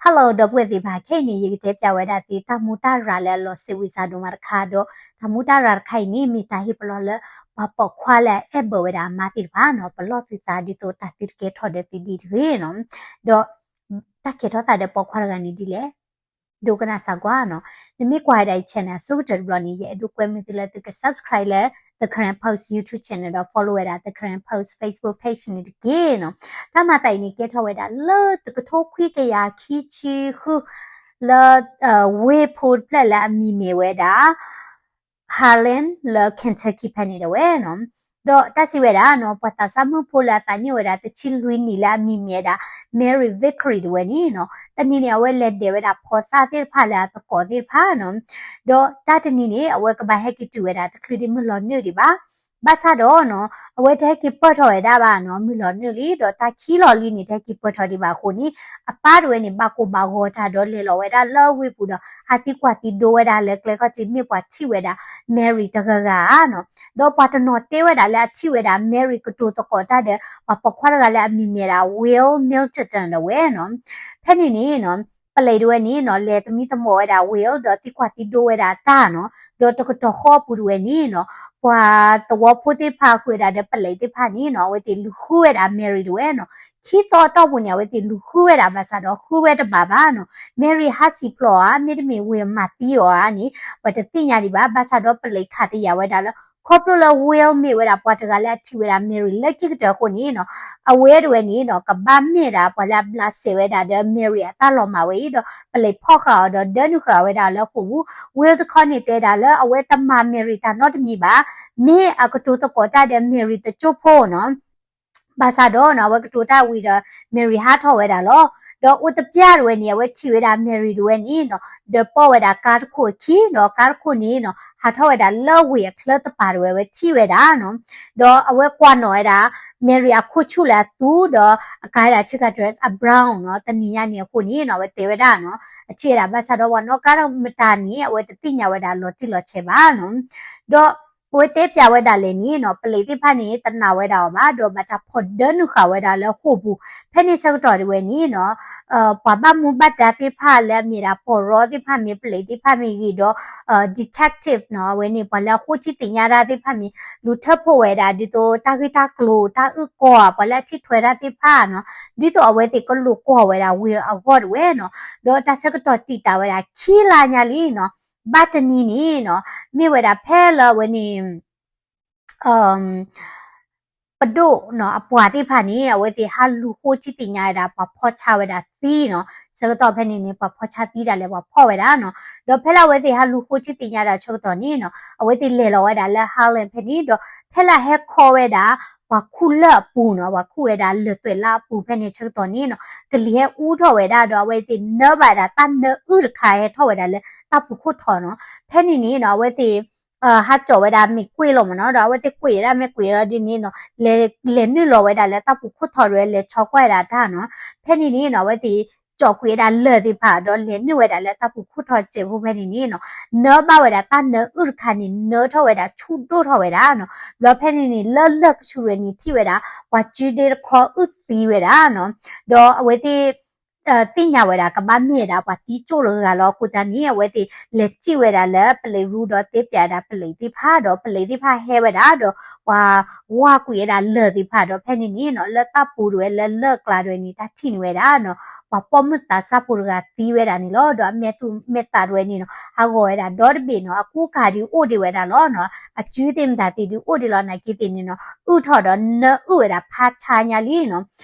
Hello ဒီပုၢ်ဝဲၢ်သ့ၣ်တဖၣ်, ခဲအံၤန့ၣ် ယကတဲပၠးဝဲဒၣ်သုတၢ်မူတၢ်ရၤလၢအလီၤစံးဝံစးဒိၣ်မးတခါဒီး တၢ်မူတၢ်ရၤတခါအံၤန့ၣ် မ့ၢ်တၢ်ဟ့ၣ်ပလီၢ်လၢ ပှၤပိာ်ခွါလၢအအဲၣ်ဘၢဝဲဒၣ်အမါသ့ၣ်တဖၣ်နီၤ, ပလီၢ်သုသးဒ်သိးတၢ်သုတကဲထီၣ်ဒီးသုဒ်တဂ့ၤနီၤ. ဒီးတၢ်ကဲထီၣ်သးဒီးပိာ်ခွါတဂၤန့ၣ်ဒ်လဲၣ်, ဒိကနၣ်စၢ်ကွၢ်နီၤ. နမ့ၢ်ကွၢ်ဝဲဒၣ်အံၤ channel အဆိကတၢၢ်တဘျီန့ၣ် ယအဲၣ်ဒိးကွဲမုာ်သုလၢသုက subscribe လၢ The Karen Post YouTube channel ဒီး follow ဝဲဒၣ် The Karen Post Facebook page န့ၣ်တက့ၢ်နီၤ. တၢ်မၤသးအံၤန့ၣ် ကဲထီၣ်ဝဲဒၣ်လၢတကထိခွံကယၤခံဆံဃု လၢ ဝ့ၢ်ဖိတဖျၢၣ်လၢအမံၤမ့ၢ်ဝဲဒၣ် Harlan လၢ Kentucky ဖဲန့ၣ်ဒၣ်ဝဲနီၤ. ဒီးတၢ်စံးဝဲဒၣ်နီၤ, ပှၤသးစၢ်မုၣ်ဖိလၢအသးနံၣ်အိၣ်ဝဲဒၣ်တဆံလွံၢ်နံၣ်လၢအမံၤမ့ၢ်ဝဲဒၣ် Mary Vickery ဒၣ်ဝဲန့ၣ်နီၤ, တနံၤန့ၣ် အဝဲလဲၤဒဲးဝဲဒၣ်ဖိသၣ်သ့ၣ်တဖၣ်လၢအသကိးသ့ၣ်တဖၣ်နီၤ. ဒီးတၢ်တနံၤန့ၣ် အဝဲကဘၣ်ဟဲက့ၤတုၤဝဲဒၣ်တချုးဒံးမုၢ်လီၤနုာ်ဒံးဘၣ်. ဘၣ်ဆၣ်ဒီးနီၤ, အဝဲတဟဲက့ၤပၢၢ်ထီၣ်ဝဲဒၣ်ဘၣ်နီၤ, မုၢ်လီၤနုာ်လံ ဒီးတၢ်ခံလီၤလံန့ၣ် တဟဲက့ၤပၢၢ်ထီၣ်ဒံးဘၣ်အဃိန့ၣ် အပၢ်ဒၣ်ဝဲန့ၣ် ဘၣ်ကိၢ်ဘၣ်ဂီၤတၢ်ဒီးလဲၤလီၤဝဲဒၣ်လၢဝ့ၢ်ပူၤဒီး ဟးသံကွၢ်သံဒိဝဲဒၣ်လၢကျဲခီၣ်ထံး မ့ၢ်ပှၤထံၣ်ဝဲဒၣ် Mary တဂၤဂၤနီၤ. ဒီးပှၤတနီၤတဲဝဲဒၣ်လၢအထံၣ်ဝဲဒၣ် Mary ကတိၤသကိးတၢ်ဒီး ပှၤပိာ်ခွါတဂၤလၢအမံၤမ့ၢ်ဒၣ် Will Milton ဒၣ်ဝဲနီၤ. ဖဲန့ၣ်န့ၣ်နီၤ, ပလံးဒၣ်ဝဲန့ၣ်နီၤ, လဲၤသမံသမိးဝဲဒၣ် Will ဒီးသံကွၢ်သံဒိဝဲဒၣ်တၢ်နီၤ. ဒီးတကတီၢ်ဃီအပူၤဒၣ်ဝဲန့ၣ်နီၤ, ပှၤသဝီဖိသ့ၣ်တဖၣ်ဃုာ်ဝဲဒၣ်ဒီးပလံးသ့ၣ်တဖၣ်န့ၣ်နီၤ, အဝဲသ့ၣ်လူၤဃုဝဲဒၣ် Mary ဒၣ်ဝဲနီၤ. ခံသီအတီၢ်ပူၤန့ၣ် အဝဲသ့ၣ်လူၤဃုဝဲဒၣ် ဘၣ်ဆၣ်ဒီး ဃုဝဲတဘၣ်ဘၣ်နီၤ. Mary ဟးစံၣ်ဖျိးဧါ, မ့တမ့ၢ် Will မၤသံအီၤဧါန့ၣ် ပတသ့ၣ်ညါဒံးဘၣ်. ဘၣ်ဆၣ်ဒီးပလံးခးတယာ်ဝဲဒၣ်လၢ ခီဖျိလၢ Will မ့ၢ်ဝဲဒၣ်ပှၤတဂၤလၢအထံၣ်ဝဲဒၣ် Mary လၢခံကတၢၢ်အဃိန့ၣ်နီၤ, အဝဲဒၣ်ဝဲန့ၣ်နီၤ, ကဘၣ်မ့ၢ်ဒၣ်ပှၤလၢအဘျးစဲးဝဲဒၣ်ဒီး Mary အတၢ်လီၤမၢ်ဝဲအံၤဒီး ပလံးဖီၣ်ဃာ်အီၤဒီးဒၢနုာ်ဃာ်ဝဲဒၣ်လၢဃိာ်ပူၤ. Will တခီန့ၣ်တဲဒၣ်လၢ အဝဲတမၤ Mary တၢ်နီတမံၤဘၣ်, မ့ၢ်အကတိၤသကိးတၢ်ဒီး Mary တကၠိဖိနီၤ. ဘၣ်ဆၣ်ဒီးနီၤ, အဝဲကတိၤတၢ်ဝံၤဒီး Mary ဟးထီၣ်ဝဲဒၣ်လီၤ. ဒီးအိၣ်တပျၢ်ဒၣ်ဝဲန့ၣ် အဝဲထံၣ်ဝဲဒၣ် Mary ဒၣ်ဝဲန့ၣ်နီၤ, ဒီးပိာ်ဝဲဒၣ်ကါတခိၣ်အခံနီၤ, ကါတခိၣ်န့ၣ်နီၤ, ဟးထီၣ်ဝဲဒၣ်လၢဝ့ၢ်အချၢတပၤဒၣ်ဝဲ အဝဲထံၣ်ဝဲဒၣ်နီၤ. ဒီးအဝဲကွၢ်နီၣ်ဝဲဒၣ် Mary အခိၣ်ဆူၣ်လၢအသူဒီး အကၤဝဲဒၣ်ဆ့ကၤ dress အ brown နီၤ, တနံၤညါန့ၣ်အဃိန့ၣ်နီၤ, အဝဲတဲဝဲဒၣ်နီၤ, အထံၣ်ဝဲဒၣ် ဘၣ်ဆၣ်ဒီးပှၤနီၣ်ကါမတၤန့ၣ် အဝဲတသ့ၣ်ညါဝဲဒၣ်လီၤတံၢ်လီၤဆဲးဘၣ်နီၤ. ဒီး အဝဲတဲပၠးဝဲဒၣ်လဲၣ်န့ၣ်နီၤ, ပလံးသ့ၣ်တဖၣ်န့ၣ် တနာ်ဝဲဒၣ်အီၤဘၣ်, ဒီးဘၣ်တၢ်ဖီၣ်ဒၢနုာ်ဃာ်ဝဲဒၣ်လၢဃိာ်ပူၤ. ဖဲန့ၣ်ဆၢကတီၢ်ဒၣ်ဝဲန့ၣ်နီၤ, ပှၤဘၣ်မူဘၣ်ဒါသ့ၣ်တဖၣ်လၢအမ့ၢ်ဒၣ် ပီၢ်ရီသ့ၣ်တဖၣ်မ့ၢ် ပလံးသ့ၣ်တဖၣ်မ့ၢ်ဂ့ၤဒီး detective နီၤ, အဝဲန့ၣ် ပှၤလၢအဃိထံသ့ၣ်ညါတၢ်သ့ၣ်တဖၣ်မ့ၢ် လူၤထၢဖှိၣ်ဝဲဒၣ် ဒ်သိးတၢ်ဂ့ၢ်တၢ်ကျိၤ တၢ်အုၣ်ကီၤ ပှၤလၢအထံၣ်ထွဲတၢ်သ့ၣ်တဖၣ်နီၤ, ဒ်သိးအဝဲသ့ၣ်ကလိာ်ကွီၢ်ဝဲဒၣ် Will အဂီၢ်ဒၣ်ဝဲနီၤ. ဒီးတၢ်ဆၢကတီၢ်တံာ်တာ်ဝဲဒၣ်ခံလါညါလံနီၤ, ဘၣ်တနံၤန့ၣ်နီၤ, မ့ၢ်ဝဲဒၣ်ဖဲလၢအဝဲန့ၣ် ပဒိၣ်နီၤ, အပှၤသ့ၣ်တဖၣ်န့ၣ် အဝဲသ့ၣ်ဟးလူၤဃိထံသ့ၣ်ညါဝဲဒၣ် ပှၤဖီၣ်ဆါဝဲဒၣ်သံနီၤ. ဆၢကတီၢ်ဖဲန့ၣ်န့ၣ် ပှၤဖီၣ်ဆါသံဒၣ်လဲာ် ပှၤဖီၣ်ဝဲဒၣ်နီၤ. ဒီးဖဲလၢအဝဲသ့ၣ်ဟးလူၤဃိထံသ့ၣ်ညါဒၣ်ဆၢကတီၢ်န့ၣ်နီၤ, အဝဲသ့ၣ်လဲၤလီၤဝဲဒၣ်လၢ Harlan ဖဲန့ၣ်ဒီး ဖဲလၢဟဲခီဝဲဒၣ် ပှၤခူၣ်လၢၢ်အပူၤနီၤ, ပှၤခူၣ်ဝဲဒၣ်လၢၢ်သွဲၣ်လၢအပူၤဖဲန့ၣ်ဆၢကတီၢ်န့ၣ်နီၤ, ကလံၤဟဲအူထီၣ်ဝဲဒၣ်ဒီး အဝဲသ့ၣ်နၢဘၣ်ဝဲဒၣ်တၢ်နၢအုၣ်တခါဟဲထီၣ်ဝဲဒၣ်လၢတၢ်ပူၤခိၣ်ထီနီၤ. ဖဲန့ၣ်န့ၣ်နီၤ, အဝဲသ့ၣ် ဟးကၠီၣ်ဝဲဒၣ်မ့ၢ်ကွံာ်လီၤမ့ၢ်နီၤ, ဒီးအဝဲသ့ၣ်ကွံာ်ဝဲဒၣ်မ့ၢ်ကွံာ်လီၤဒ်န့ၣ်နီၤ, လဲၤနုာ်လီၤဝဲဒၣ်လၢတၢ်ပူၤခိၣ်ထီဒီး လဲၤဆီကွၢ်ဝဲဒၣ်တၢ်နီၤ. ဖဲန့ၣ်န့ၣ်နီၤ, အဝဲသ့ၣ်ကၠီၣ်ကွံာ်ဝဲဒၣ်လၢၢ်သ့ၣ်တဖၣ်ဒီး လဲၤနုာ်ဝဲဒၣ်လၢတၢ်ပူၤခိၣ်ထီစဲးဖိဖဲန့ၣ်န့ၣ်နီၤ, နၢဘၣ်ဝဲဒၣ်တၢ်နၢအုၣ်တခါန့ၣ် နၢထီၣ်ဝဲဒၣ်ဆူၣ်ဒိၣ်ထီၣ်ဝဲဒၣ်နီၤ. ဘျီဖဲန့ၣ်န့ၣ် လၢလၢၢ်ကဆူးဝဲန့ၣ် ထံၣ်ဝဲဒၣ် ပှၤစုဒ့တခီအုၣ်သံဝဲဒၣ်နီၤ. ဒီးအဝဲသ့ၣ် သ့ၣ်ညါဝဲဒၣ် ကဘၣ်မ့ၢ်ဝဲဒၣ်ပှၤသံကၠိၣ်တဂၤလီၤ. အဃိသတးန့ၣ် အဝဲသ့ၣ်လဲၤစံၣ်ဝဲဒၣ်လၢပလံးရူဒီး တဲပၠးဝဲဒၣ်ပလံးသ့ၣ်တဖၣ်ဒီး ပလံးသ့ၣ်တဖၣ်ဟဲဝဲဒၣ်ဒီး ပှၤဝါကွံာ်ဝဲဒၣ်လၢၢ်သ့ၣ်တဖၣ်ဒီး ဖဲန့ၣ်န့ၣ်နီၤ, လၢတၢ်ပူၤဒၣ်ဝဲ လၢလၢၢ်ကျါဒၣ်ဝဲန့ၣ် တၢ်ထံၣ်န့ၢ်ဝဲဒၣ်နီၤ, ပှၤပိာ်မုၣ်သးစၢ်ဖိတဂၤသံဝဲဒၣ်န့ၣ်လီၤ. ဒီးအမဲာ်သူမဲာ်သးဒၣ်ဝဲန့ၣ်နီၤ, ဟးဂီၤဝဲဒၣ်ဒီတဘ့ၣ်နီၤ, အကူအကၤဒုးအိၣ်ဒံးဝဲဒၣ်လီၤနီၤ, အစုသ့ၣ်မတၤသ့ၣ်ဒုးအိၣ်ဒံးလီၤ. နာ်က့သ့ၣ်န့ၣ်နီၤ, အုၣ်ထီၣ်ဒီးနၢအုၣ်ဝဲဒၣ်ဖးဆါညါလံနီၤ.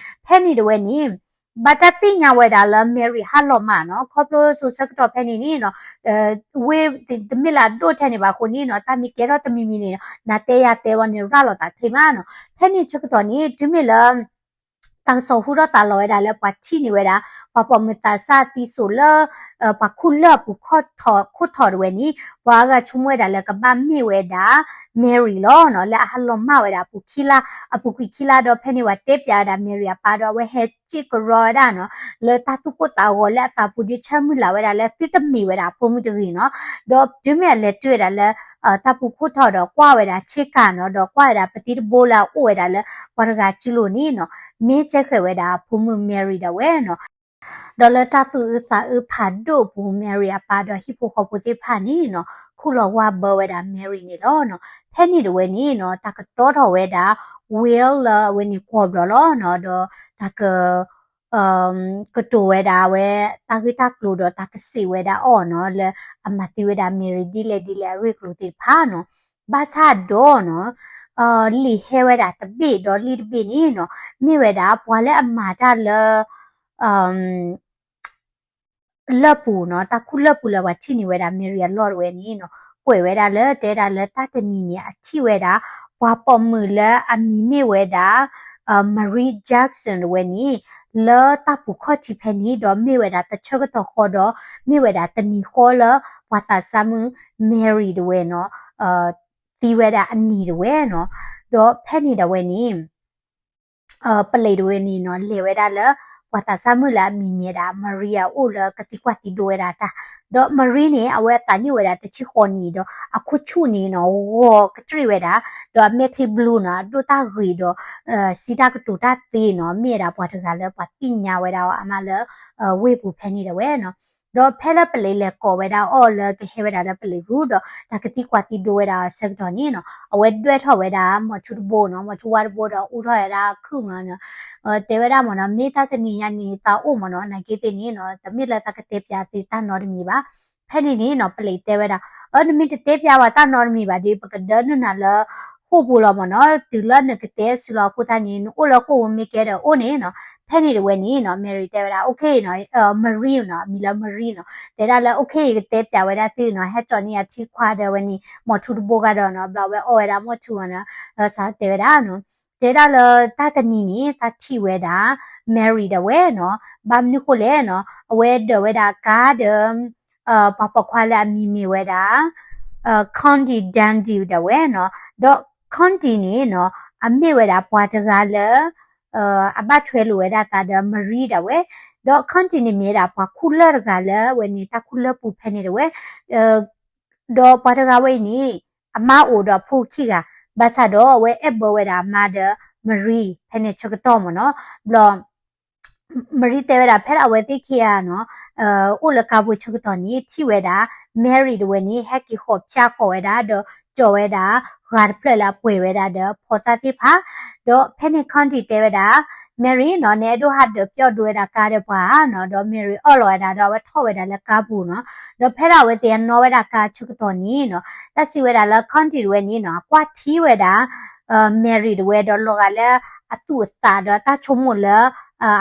ဖဲန့ၣ်ဒၣ်ဝဲန့ၣ် ဘၣ်တၢ်သ့ၣ်ညါဝဲဒၣ်လၢ Mary ဟးလီၤမၢ်နီၤ, ခီဖျိစိၤဆၢကတီၢ်ဖဲန့ၣ်န့ၣ်နီၤ, ဝ့ၢ်တမ့ၢ်လၢအဒိၣ်ထဲန့ၣ်ဘၣ်အဃိန့ၣ်နီၤ, တၢ်မ့ၢ်ကဲထီၣ်တမံၤမံၤန့ၣ်နီၤ, နတဲယၤတဲဝဲန့ၣ် ရၤလီၤသးချ့မးနီၤ. ဖဲန့ၣ်ဆၢကတီၢ်န့ၣ် တုၤမ့ၢ်လၢ တၢ်ကစီၣ်ဟူထီၣ်သးလီၤဝဲဒၣ်လၢ ပှၤထံၣ်န့ၢ်ဝဲဒၣ် ပှၤပိာ်မုၣ်သးစၢ်သံစိၣ်လၢ ပှၤခူၣ်လၢၢ်အပူၤခိၣ်ထီၣ်ဒၣ်ဝဲန့ၣ် ပှၤအါဂၤဆိကမိၣ်ဝဲဒၣ်လၢကဘၣ်မ့ၢ်ဝဲဒၣ် Mary လီၤနီၤ, လၢအဟးလီၤမၢ်ဝဲဒၣ်အပူၤခံလါ, အပူၤကွံာ်ခံလါဒီး ဖဲန့ၣ်ပှၤတဲပၠးဝဲဒၣ် Mary အပၢ်ဒီး အဝဲဟဲစံၣ်ကရီဝဲဒၣ်နီၤ, လၢတၢ်သူၣ်ကိၢ်သးဂီၤလၢအသးပူၤဒုးဆၢမုၢ်လၢ်ဝဲဒၣ်လၢသုတမ့ၢ်ဝဲဒၣ်အဖိမုၣ်တဂ့ၤနီၤ. ဒီးတုၤမ့ၢ်အလဲၤတုၤဝဲဒၣ်လၢ တၢ်ပူၤခိၣ်ထီၣ်ဒီးကွၢ်ဝဲဒၣ်ဆ့ကၤနီၤ, ဒီးကွၢ်ဝဲဒၣ်ပသံတဘိလၢအအိၣ်ဝဲဒၣ်လၢပှၤတဂၤစုလိၤန့ၣ်နီၤ, မ့ၢ်ကဲဃဲၤဝဲဒၣ်အဖိမုၣ် Mary ဒၣ်ဝဲနီၤ. ဒီးလၢတၢ်သူၣ်အုးသးအုးဖးဒိၣ်အပူၤ Mary အပၢ်ဒီးဟံၣ်ဖိဃီဖိသ့ၣ်တဖၣ်န့ၣ်နီၤ ခူၣ်လီၤဝါဘၢဝဲဒၣ် Mary န့ၣ်လီၤနီၤ. ဖဲန့ၣ်တဝဲန့ၣ်နီၤ တၢ်ကတီထီၣ်ဝဲဒၣ် will လၢအဝဲန့ၣ်ကွီၢ်ဘျီလီၤနီၤ. ဒီးတၢ်က ကတိၤဝဲဒၣ်ဝဲ တၢ်ဂ့ၢ်တၢ်ကျိၤဒီးတၢ်ကစံးဝဲဒၣ်အီၤနီၤ လၢအမၤသံဝဲဒၣ် Mary ဒ်လဲၣ်ဒ်လဲၣ်အဂ့ၢ်အကျိၤသ့ၣ်တဖၣ်နီၤ. ဘၣ်ဆၣ်ဒီးနီၤ လံာ်ဟဲဝဲဒၣ်တဘ့ၣ်ဒီးလံာ်တဘ့ၣ်န့ၣ်နီၤ မ့ၢ်ဝဲဒၣ်ပှၤလၢအမၤတၢ်လၢ လၢၢ်ပူၤနီၤ တၢ်ခူၣ်လၢၢ်ပူၤလၢပှၤထံၣ်န့ၢ်ဝဲဒၣ် Mary အလီၢ်တဝဲန့ၣ်နီၤ ကွဲးဝဲဒၣ်လၢ တဲဒၣ်လၢတၢ်တနံၤန့ၣ် အထံၣ်ဝဲဒၣ် ပှၤပိာ်မုၣ်လၢအမံၤမ့ၢ်ဝဲဒၣ် Marie Jackson တဝဲန့ၣ် လၢတၢ်ပူၤခီၣ်ထံးဖဲန့ၣ် ဒီးမ့ၢ်ဝဲဒၣ်တဆၢကတီၢ်ဃီဒီး မ့ၢ်ဝဲဒၣ်တနံၤဃီလၢ ပှၤသးစၢ်မုၣ် Mary တဝဲနီၤ သံဝဲဒၣ်အနံၤတဝဲနီၤ. ဒီးဖဲန့ၣ်ဒၣ်ဝဲန့ၣ် ပလံးတဝဲန့ၣ်နီၤ လဲၤဝဲဒၣ်လၢ ပှၤသးစၢ်မုၣ်လၢအမံၤမ့ၢ်ဒၣ် Marie အအိၣ်လၢကသံကွၢ်သံဒိးဝဲဒၣ်တၢ်, ဒီး Marie န့ၣ် အဝဲအသးနံၣ်အိၣ်ဝဲဒၣ်တဆံဃိးနံၣ်ဒီး အခိၣ်ဆူၣ်န့ၣ်နီၤ ဂီၤကတြံၣ်ဝဲဒၣ်, ဒီးအမဲာ်ချံ blue နီၤ အဒိၣ်တၢ်ဂ့ၤဒီး စံးတၢ်ကတိၤတၢ်သ့နီၤ မ့ၢ်ဝဲဒၣ်ပှၤတဂၤလၢပှၤသ့ၣ်ညါဝဲဒၣ်အီၤအါမးလၢ ဝ့ၢ်ပူၤဖဲန့ၣ်ဒၣ်ဝဲနီၤ. ဒီးဖဲလၢပလံးလဲၤကိးဝဲဒၣ်အီၤလၢကဟဲဝဲဒၣ်လၢပလံးပူၤဒီး တၢ်ကသံကွၢ်သံဒိးဝဲဒၣ်အဆၢကတီၢ်န့ၣ်နီၤ အဝဲဒွဲၣ်ထီၣ်ဝဲဒၣ် မီၤထူတဘိနီၤ မီၤထူဝါတဘိဒီးအူထီၣ်ဝဲဒၣ်ခုၣ်မနီၤ တဲဝဲဒၣ်မနီၤ မ့ၢ်တၢ်တနံၤညါန့ၣ် သးအိၣ်မနီၤ နာ်က့သ့ၣ်န့ၣ်နီၤ တမ့ၢ်လၢသးကတဲပၠးသုတၢ်နီတမံၤဘၣ်. ဖဲန့ၣ်န့ၣ်နီၤ ပလံးတဲဝဲဒၣ် အၢ နမ့ၢ်တတဲပၠးဝဲတၢ်နီတမံၤဘၣ်ဒီး ပကဒၢနုာ်နၤလၢ ဃိာ်ပူၤလီၤမနီၤ တုၤလၢနကတဲစုလီၤအဃိသတးန့ၣ် နအိၣ်လၢဃိာ်ပူၤမ့ၢ်ကဲဒီးအိၣ်န့ၣ်နီၤ. ဖဲန့ၣ်တဝဲန့ၣ်နီၤ Mary တဲဝဲဒၣ် okay နီၤ Marie နီၤ အမံၤလၢ Marie နီၤ တဲဒၣ်လၢ okay ယကတဲပၠးဝဲဒၣ်သုနီၤ ဟဲကၠီန့ၢ်အထံခွါဒီးဝဲန့ၣ် မီၤထူတဘိဂၤဒီးနီၤ ဘျီဝဲအီၣ်ဝဲဒၣ်မီၤထူနီၤ စးတဲဝဲဒၣ်နီၤ တဲဒၣ်လၢတၢ်တနံၤန့ၣ် သးထံၣ်ဝဲဒၣ် Mary ဒၣ်ဝဲနီၤ ဘၣ်မနုၤဃိလဲၣ်နီၤ အဝဲဒၢးဝဲဒၣ်ကါဒီး ပှၤပိာ်ခွါလၢအမံၤမ့ၢ်ဝဲဒၣ် Condy Dundee ဒၣ်ဝဲနီၤ ဒီး Condy န့ၣ်နီၤ အမ့ၢ်ဝဲဒၣ်ပှၤတဂၤလၢ အဘၣ်ထွဲလိာ်ဝဲဒၣ်သးဒီး Marie ဒၣ်ဝဲ, ဒီး Condy န့ၣ်မ့ၢ်ဝဲဒၣ်ပှၤခူၣ်လၢၢ်တဂၤလၢဝဲန့ၣ် တၢ်ခူၣ်လၢၢ်ပူၤဖဲန့ၣ်ဒၣ်ဝဲ ဒီးပှၤတဂၤဝဲအံၤန့ၣ် အမါအိၣ်ဒီးအဖိခံဂၤ, ဘၣ်ဆၣ်ဒီးအဝဲအဲၣ်ဘၢဝဲဒၣ်အမါဒီး Marie ဖဲန့ၣ်ဆၢကတီၢ်မ့ၢ်နီၤ, ဘျီ Marie တဲဝဲဒၣ် ဖဲဒၣ်အဝဲသ့ၣ်ခံဂၤနီၤ အိၣ်လၢကါပူၤဆၢကတီၢ်န့ၣ် ထံၣ်ဝဲဒၣ် Mary တဝဲန့ၣ် ဟဲက့ၤဃီၤဖၠါဃီၤဝဲဒၣ် ဒီးကၠီၤဝဲဒၣ် ဂၤတဖျၢၣ်လၢအပှဲၤဝဲဒၣ်ဒီးဖိသၣ်သ့ၣ်တဖၣ်, ဒီးဖဲန့ၣ် Condy တဲဝဲဒၣ် Mary နီၤ နအဲၣ်ဒိးဟးဒၢးပျီၢ်ဒိဝဲဒၣ်ကါဒီးပှၤဧါနီၤ, ဒီး Mary အၢၣ်လီၤဝဲဒၣ် ဒီးအဝဲထီၣ်ဝဲဒၣ်လၢကါပူၤနီၤ, ဒီးဖဲဒၣ်အဝဲသ့ၣ်အနီၣ်ဝဲဒၣ်ကါဆၢကတီၢ်န့ၣ်နီၤ တၢ်စံးဝဲဒၣ်လၢ Condy တဝဲန့ၣ်နီၤ အကွၢ်ထံဝဲဒၣ် Mary တဝဲဒီးလီၤဂာ်လၢအသူၣ်အသးဒီးတၢ်ဆိကမိၣ်လၢ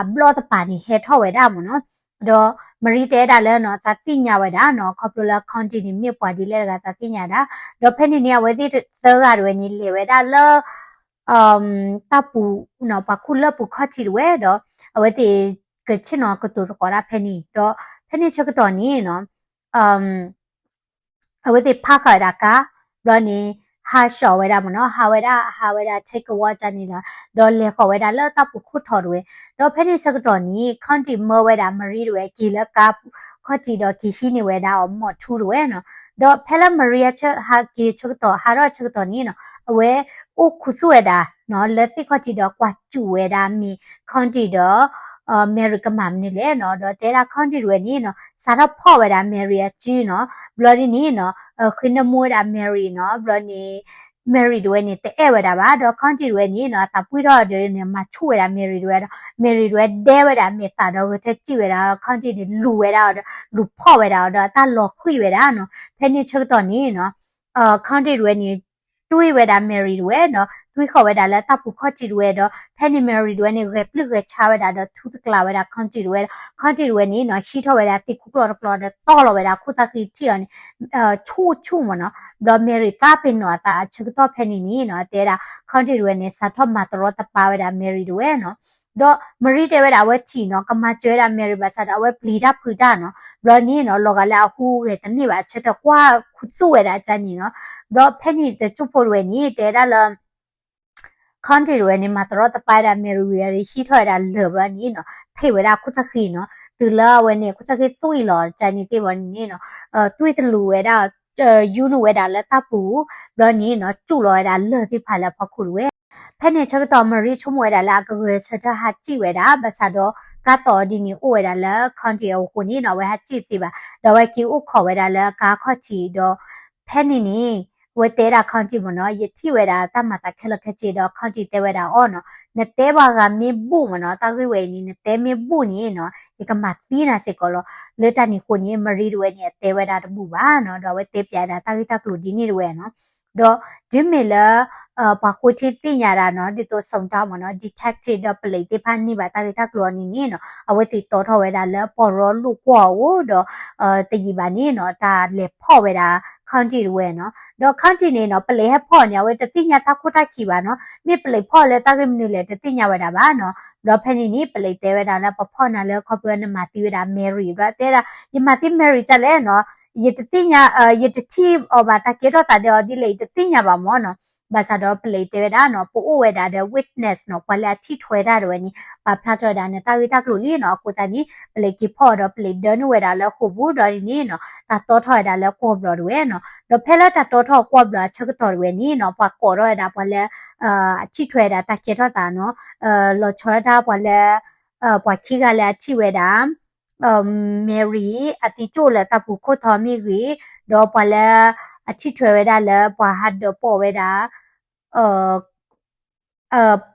အဘျီၣ်တပၤန့ၣ် ဟဲထီၣ်ဝဲဒၣ်မ့ၢ်နီၤ, ဒီး Marie တဲဒၣ်လၢနီၤ သးသ့ၣ်ညါဝဲဒၣ်နီၤ ခီဖျိလၢ Condy န့ၣ် မ့ၢ်ပှၤဒ်လဲၣ်တဂၤသးသ့ၣ်ညါဒၣ်, ဒီးဖဲန့ၣ်န့ၣ် အဝဲသ့ၣ်သၢဂၤတဝဲန့ၣ် လဲၤဝဲဒၣ်လၢ တၢ်ပူၤနီၤ ပှၤခူၣ်လၢၢ်ပူၤခီၣ်ထံးတဝဲဒီး အဝဲသ့ၣ်ကဆ့ၣ်နီၤကတိၤသကိးဒၣ်ဖဲန့ၣ်, ဒီးဖဲန့ၣ်ဆၢကတီၢ်န့ၣ်နီၤ အဝဲသ့ၣ်ဖးဃာ်ဝဲဒၣ်ကါ, ဘျီန့ၣ် ဟးဆှီဝဲဒၣ်မ့ၢ်နီၤ ဟးဝဲဒၣ် ဟးဝဲဒၣ် take a walk န့ၣ်ဒီး ဒီးလဲၤဃီၤဝဲဒၣ်လၢတၢ်ပူၤခိၣ်ထံးတဝဲ, ဒီးဖဲန့ၣ်ဆၢကတီၢ်န့ၣ် Condy မၢဝဲဒၣ် Marie တဝဲ က့ၤလၢကါခီၣ်ထံးဒီးက့ၤဟံးန့ၢ်ဝဲဒၣ်အီၤမီၤထူတဝဲနီၤ, ဒီးဖဲလၢ Marie ဟးက့ၤဆၢကတီၢ် ဟးထီၣ်ဆၢကတီၢ်န့ၣ်နီၤ အဝဲအိၣ်ခူသူၣ်ဝဲဒၣ် လၢသ့ၣ်ခီၣ်ထံးဒီးကွၢ်စူၣ်ဝဲဒၣ်မ့ၢ် Condy ဒီး Mary ကမၤမနုၤလဲၣ်နီၤ, ဒီးတဲဒၣ် Condy တဝဲန့ၣ်နီၤ စးထီၣ်ဖီၣ်ဝဲဒၣ် Mary အစုနီၤ, ဘျီဒ်န့ၣ်နီၤ ဃ့နၢမူဝဲဒၣ် Mary နီၤ, ဘျီန့ၣ် Mary တဝဲန့ၣ် တအဲၣ်ဝဲဒၣ်ဘၣ်, ဒီး Condy တဝဲန့ၣ်နီၤ အသးပှံၢ်ထီၣ်ဒီးန့ၣ် မၤဆူၣ်ဝဲဒၣ် Mary တဝဲဒီး Mary တဝဲဒဲဝဲဒၣ်မဲာ်သးဒီး ဂဲၤထၢၣ်စံၣ်ဝဲဒၣ် Condy န့ၣ် လူၤဝဲဒၣ်အီၤဒီး လူၤဖီၣ်ဝဲဒၣ်အီၤဒီး အတၢ်လီၤဃံၣ်ဝဲဒၣ်နီၤ, ဖဲန့ၣ်ဆၢကတီၢ်န့ၣ်နီၤ Condy တဝဲန့ၣ် တွံၢ်ဝဲဒၣ် Mary တဝဲနီၤ, တွံၢ်ဃီၤဝဲဒၣ်လၢတၢ်ပူၤခီၣ်ထံးတဝဲဒီး ဖဲန့ၣ် Mary တဝဲန့ၣ် ဂဲၤပျုၢ်ဂဲၤဆါဝဲဒၣ်ဒီး ထူသကျးဝဲဒၣ် Condy တဝဲဒီး Condy တဝဲန့ၣ်နီၤ ဟံးထီၣ်ဝဲဒၣ်သ့ၣ်ခိၣ်ကျီၢ်တကျီၢ်ဒီး တီၢ်လီၤဝဲဒၣ်ခိၣ်သၣ်ဃံထံၣ်အီၤန့ၣ် ဆူၣ်ဆူၣ်မ့ၢ်နီၤ, ဘျီ Mary သးပ့ၤနီၣ်အသးအဆၢကတီၢ်ဖဲန့ၣ်န့ၣ်နီၤ တဲဒၣ် Condy တဝဲန့ၣ် စးထီၣ်မၤတရီတပါဝဲဒၣ် Mary တဝဲနီၤ, ဒီး Marie တဲဝဲဒၣ် အဝဲထံၣ်နီၤ ကမၤစၢၤဝဲဒၣ် Mary ဘၣ်ဆၣ်ဒီး အဝဲပျံၤတၢ်ဖုးတၢ်နီၤ, ဘျီန့ၣ်နီၤ လီၤဂာ်လၢအဟူဂဲၤတန့ၢ်ဘၣ် အဆၢထၢၣ်ကွၢ်ခူသူၣ်ဝဲဒၣ်အကါန့ၣ်နီၤ, ဘျီဖဲန့ၣ်တစိၢ်ဖိတဝဲန့ၣ် တဲဒၣ်လၢ Condy တဝဲန့ၣ် မၤတရီတပါဝဲဒၣ် Mary ဝံၤဒီး ဟံးထီၣ်ဝဲဒၣ်လၢၢ်ဘျီန့ၣ်နီၤ ထံၣ်ဝဲဒၣ်ခိၣ်သၣ်ဃံနီၤ, တုၤလၢအဝဲန့ၣ် ခိၣ်သၣ်ဃံသွံၣ်လီၤအကါန့ၣ်သ့ၣ်ဘျီန့ၣ်နီၤ တွံၢ်တလူၤဝဲဒၣ် ယူနုာ်ဝဲဒၣ်လၢတၢ်ပူၤ, ဘျီန့ၣ်နီၤ စူၣ်လီၤဝဲဒၣ်လၢၢ်သ့ၣ်တဖၣ်လၢအဖီခိၣ်တဝဲ, ဖဲန့ၣ်ဆၢကတီၢ် Marie ဆိကမိၣ်ဝဲဒၣ်လၢအကဂဲၤဆၢထၢၣ်ဟးစံၣ်ဝဲဒၣ် ဘၣ်ဆၣ်ဒီး ကါသီၣ်အီၤဒ်န့ၣ် အိၣ်ဝဲဒၣ်လၢ County အအိၣ်ဃိန့ၣ်နီၤ အဝဲဟးစံၣ်သ့ဘၣ်, ဒီးအဝဲက့ၤအိၣ်ခိးဝဲဒၣ်လၢကါခီၣ်ထံးဒီး ဖဲန့ၣ်န့ၣ် အဝဲတဲဒၣ် County မ့ၢ်နီၤ ယထံၣ်ဝဲဒၣ်တၢ်မၤသးခဲလၢာ်ခဲဆ့ဒီး County တဲဝဲဒၣ်အီၤနီၤ နတဲပှၤဂၤမ့ၢ်ဘူၣ်မ့ၢ်နီၤ တၢ်ဂ့ၢ်ဝဲအံၤန့ၣ် နတဲမ့ၢ်ဘူၣ်န့ၣ်နီၤ ယကမၤသံနၤစ့ၢ်ကီးလီၤ. လၢတၢ်န့ၣ်အဃိန့ၣ် Marie တဝဲန့ၣ် အတဲဝဲဒၣ်တဘူၣ်ဘၣ်နီၤ ဒီးအဝဲတဲပၠးဒၣ်တၢ်ဂ့ၢ်တၢ်ကျိၤဒ်န့ၣ်တဝဲနီၤ ဒီးတုၤမ့ၢ်လၢ ပှၤဃိထံသ့ၣ်ညါဒၣ်နီၤ ဒ်သိး စုံထောက် မ့ၢ်နီၤ detective ဒီးပလံးသ့ၣ်တဖၣ်န့ၢ်ဘၣ်တၢ်ဂ့ၢ်တၢ်ကျိၤအီၤန့ၣ်န့ၣ်နီၤ အဝဲသ့ၣ်တီထီၣ်ဝဲဒၣ်လၢပှၤရီလိာ်ကွီၢ်အအိၣ်ဒီး တယံာ်ဘၣ်န့ၣ်နီၤ တၢ်လဲၤဖီၣ်ဝဲဒၣ် County တဝဲနီၤ ဒီး County န့ၣ်နီၤ ပလံးဟဲဖီၣ်န့ၣ် အဝဲတသ့ၣ်ညါတၢ်ခိၣ်တၢ်ခံဘၣ်နီၤ မ့ၢ်ပလံးဖီၣ်လၢတၢ်ဂ့ၢ်မနုၤလဲၣ် တသ့ၣ်ညါဝဲဒၣ်ဘၣ်နီၤ ဒီးဖဲန့ၣ်န့ၣ် ပလံးတဲဝဲဒၣ်လၢပဖီၣ်နၤလၢခီဖျိနမၤသံဝဲဒၣ် Mary ဘျီတဲဒၣ် ယမၤသံ Mary ဒ်လဲၣ်နီၤ ယတသ့ၣ်ညါ ယတထံၣ်အီၤဘၣ် တၢ်ကဲထီၣ်သးဒီးအီၤဒ်လဲၣ် ယတသ့ၣ်ညါဘၣ်မ့ၢ်နီၤ ဘၣ်ဆၣ်ဒီးပလံးတဲဝဲဒၣ်နီၤ ပအိၣ်ဝဲဒၣ်ဒီး witness နီၤ ပှၤလၢအထံၣ်ထွဲတၢ်တဝဲန့ၣ် ပာ်ဖျါထီၣ်ဝဲဒၣ်နတၢ်ဂ့ၢ်တၢ်ကျိၤလံနီၤ အဃိသတးန့ၣ် ပလံးက့ၤဖီၣ်ဒီးပလံးဒၢနုာ်ဝဲဒၣ်လၢဃိာ်ပူၤဒီးန့ၣ်နီၤ တၢ်တီထီၣ်ဝဲဒၣ်လၢကွီၢ်ဘျီၣ်တဝဲနီၤ ဒီးဖဲလၢတၢ်တီထီၣ်ကွီၢ်ဘျီၣ်အဆၢကတီၢ်တဝဲန့ၣ်နီၤ ပှၤကိးထီၣ်ဝဲဒၣ်ပှၤလၢ အထံၣ်ထွဲဒၣ်တၢ်ကဲထီၣ်သးနီၤ လီၤဆီဒၣ်တၢ်ပှၤလၢ ပှၤခံဂၤလၢအထံၣ်ဝဲဒၣ် Mary အသံကၠိၣ်လၢတၢ်ပူၤခိၣ်ထီမ့ၢ်ဂ့ၤ, ဒီးပှၤလၢအထံၣ်ထွဲဝဲဒၣ်လၢပှၤဟးဒၢးပိာ်ဝဲဒၣ်